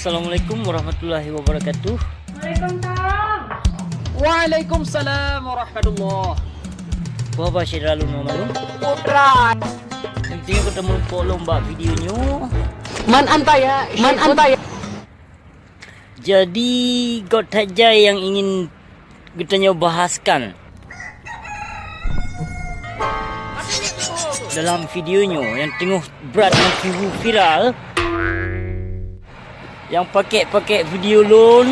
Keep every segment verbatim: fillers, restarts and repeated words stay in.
Assalamualaikum warahmatullahi wabarakatuh. Waalaikumsalam. Waalaikumsalam warahmatullah. Wahba syedara lôn malum. Putra. Intinya kita merumpok lom bak video nyoe. Man anta ya? Man anta ya? Jadi, göt that jai nyang ingin geutanyoe bahaskan dalam video nyoe nyang teungoh brat nyang viral, nyang pakèk-pakèk video lôn.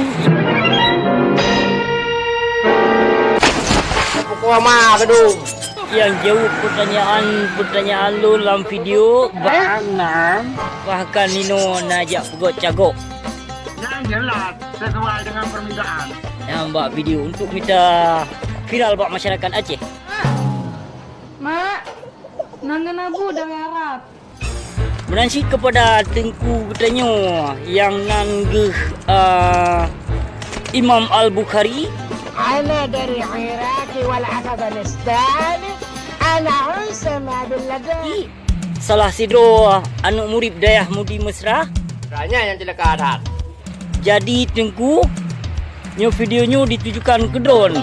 Pukul ma gedung. Nyang jaweueb peutanyaan-peutanyaan lôn lam video, bah-, bahkan inoe na jak peugöt cagok. Yang jelas sesuai dengan permintaan. Nyang bak video untuk mita viral bak masyarakat Aceh. Mak, nan ngon Abu dari Arab. Meunan cit keupada teungku geutanyoe nyang nan geuh, ah, Imam Al-Bukhari. Ana dari Iraq wal Afghanistan. Ana Usama bin Laden. Salah sidroe aneuk murit Dayah Mudi Mesra. Nyan nyang ceulaka that. Jadi, Teungku, nyoe video nyoe ditujukan keu droe.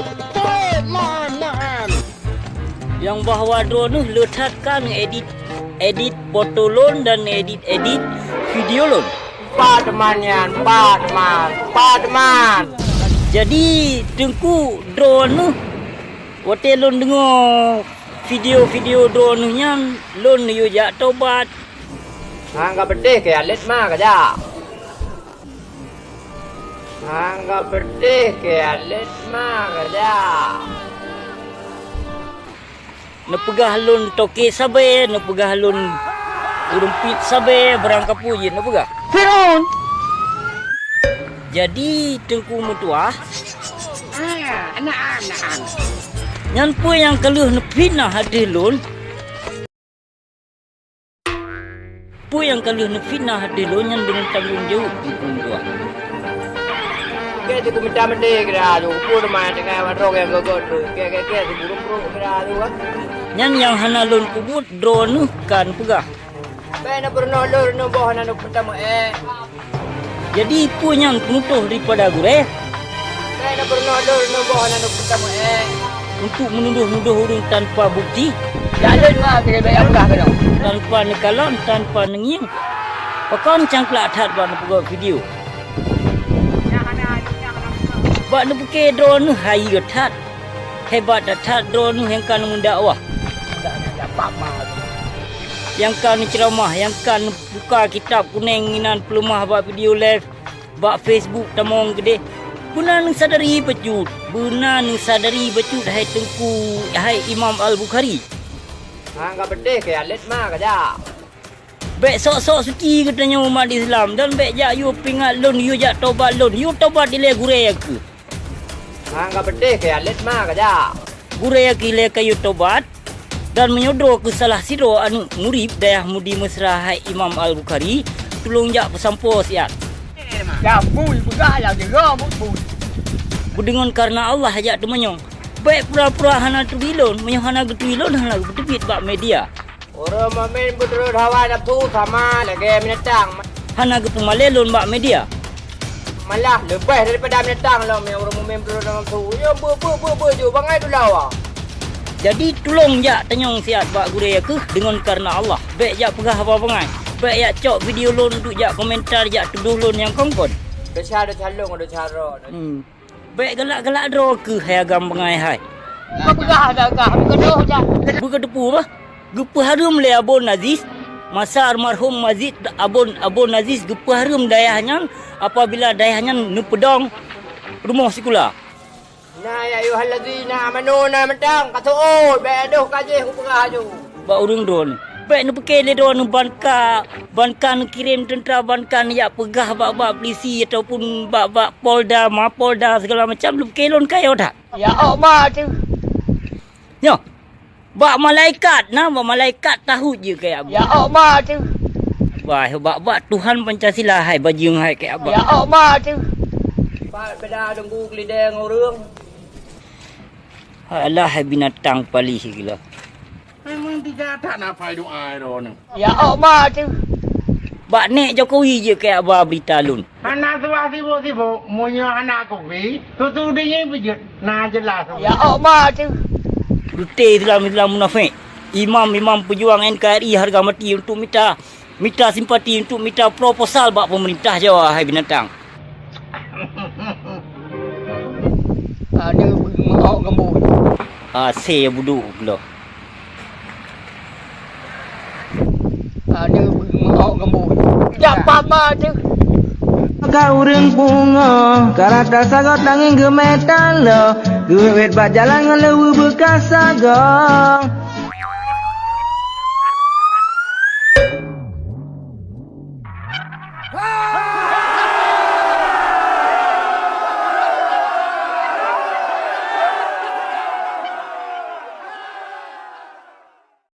Nyang bahwa droeneuh le that ka neuedit, edit foto lôn dan edit-edit video lôn. Pat teuma nyan, pat teuma, pat teuma. Jadi, Teungku, droeneuh, watèe lôn deungoe video-video droeneuh nyan, lôn yue jak tobat. Hang ka peudeh keu alet ma ka jak. Hang ka peudeh keu alet ma ka jak. Neupeugah lôn toke sabe, neupeugah lôn ureueng pit sabe, barang kapeue jih neupeugah. Firaun. Jadi, Teungku meutuah. Ah, na'am, na'am. Nyan peue nyang ka lheueh neufitnah ateueh lôn? Peue nyang ka lheueh neufitnah ateueh lôn nyan deungon tanggong jaweueb Teungku meutuah. Kèe teungku mita meudeh kira tu, peue teuma tinggai wadrong nyang gogok tu. Kèe, kèe, kèe, siburung-burung kira tu, ah. Nyan nyang hana lôn peubuet droeneuh ka neupeugah. Bèk neupeurunoe lôn, neuboh hana neupeutameu'èk. Jadi, peue nyan peunutôh daripada gurèe? Bèk neupeurunoe lôn, neuboh hana neupeutameu'èk. Untuk menuduh-nuduh ureueng tanpa bukti? Jalon ma keuneuk bèk peugah keunoe. Tanpa neukalon, tanpa neungieng. Pakon cangklak that bak neupeugöt video? Bak neupiké droeneuh hai that. Hebat that-that droeneuh nyang ka neumeudakwah. Nyang ka neuceuramah, nyang ka neubuka kitab kunèng inan peuleumah bak video live, bak Facebook tamong keudeh. Beuna neusadari bacut, beuna neusadari bacut, hai Teungku, hai Imam Al-Bukhari. Hang ka peudeh keu alet ma ka jak. Bèk sok-sok suci geutanyoe umat Islam, dan bèk jak yue peuingat lôn, yue jak tobat lôn, yue tobat dilèe gurèe keuh. Hang ka peudeh keu alet ma ka jak. Gurèe keuh lé ka yue tobat, dan meunyoe droe keuh salah sidroe aneuk murit Dayah Mudi Mesra hai Imam Al-Bukhari, tulông jak peusampoe siat. Ya bui peugah ya jeuga bui. Beudeungon kareuna Allah jak teumanyong. Bèk pura-pura hana turi lôn, meunyoe hana geuturi lôn hana geupeuteubiet bak media. Ureueng mukmin beuteuruet hawa nafsu sama lagèe binatang. Hana geupeumalèe lôn bak media. Malah leubeh daripada binatang lom nyang ureueng mukmin beuteuruet hawa nafsu. Nyoe beu, beu, beu, beu ju bangai tulawa. Jadi tulông jak tanyong siat bak gurèe keuh deungon kareuna Allah. Bèk jak peugah haba bangai. Bèk jak cok video lôn untuk jak komentar, jak tudoh lôn nyang kon-kon. Desya, desya lôn, desya droe. Hmm. Bèk galak-galak droe keuh hai agam bangai hai. Peugah dah kah, beukeudôh jak. Beukeuteupeue bah. Geupeuhareuem lé Abon Aziz, masa almarhum Mazid Abon, Abon Aziz geupeuhareuem dayah nyan apabila dayah nyan neupeudong rumoh sikula. Na ya ayyuhallazina amanu na mantong ka seuôt, bèk dôh ka jih kupeugah laju. Bak ureueng droeneuh. Bèk neupiké lé droeneuh ban ka, ban ka neukirém teuntra, ban ka neujak peugah bak-bak peulisi ataupun bak-bak Polda, Mapolda, segala macam, neupiké lôn kayô that. Ya Allah teuh. Nyoe. Bak malaikat na, bak malaikat tahut jih keu Abon. Ya Allah teuh. Wah, bak-bak Tuhan Pancasila hai bajeueng hai keu Abon. Ya Allah teuh. Pat beda deungku keulidèe ngon ureueng. Alah, hai binatang palih gila. Memang tiga that na pai doa droeneuh. Ya Allah teuh. Bak nek Jokowi jeuet keu ba berita lôn. Hana tuah sibuk-sibuk, meunyoe hana kopi, tutu dingi beujeuet, na jeulaih. Ya, ok, ma tu. Rute Islam-Islam munafék. Imam-imam peujuang N K R I harga mati untuk mita, mita simpati, untuk mita proposal bak pemerintah Jawa, hai binatang. Ada meu'ok gembui. Ase buduk bloh. Ada meu'ok gembui. Dak pama tu. Ka ureueng pungoh, ka rata sagoe tangieng geumé taloe. Duek wet bak jalan ngon leuweue beuka sagoe.